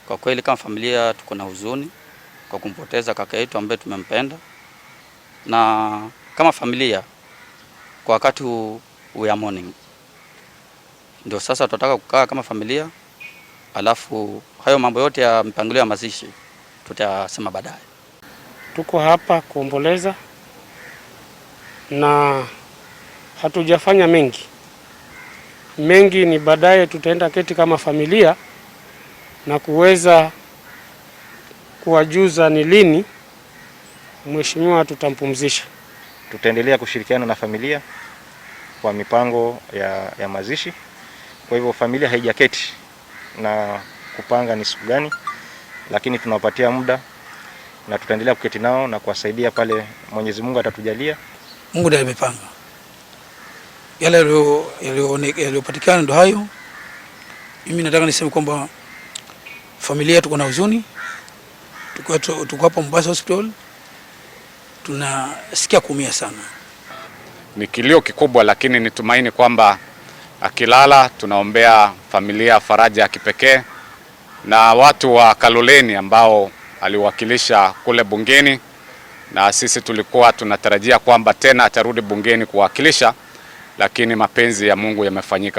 Kwa kweli kama familia tuko na huzuni kwa kumpoteza kaka yetu ambaye tumempenda, na kama familia kwa wakati huu we are mourning. Ndio sasa tunataka kukaa kama familia, alafu hayo mambo yote ya mpangilio ya mazishi tutasema baadaye. Tuko hapa kuomboleza na hatujafanya mengi mengi, ni baadaye tutaenda keti kama familia na kuweza kuwajuza ni lini mheshimiwa tutampumzisha. Tutaendelea kushirikiana na familia kwa mipango ya mazishi. Kwa hivyo familia haijaketi na kupanga ni siku gani, lakini tunawapatia muda na tutaendelea kuketi nao na kuwasaidia pale Mwenyezi Mungu atatujalia. Mungu ndiye amepanga yale yaliyopatikana, ndo hayo. Mimi nataka niseme kwamba familia tuko na huzuni, tuko hapa Mombasa Hospital, tunasikia kuumia sana. Ni kilio kikubwa, lakini nitumaini kwamba akilala, tunaombea familia faraja ya kipekee na watu wa Kaloleni ambao aliwakilisha kule bungeni, na sisi tulikuwa tunatarajia kwamba tena atarudi bungeni kuwakilisha, lakini mapenzi ya Mungu yamefanyika.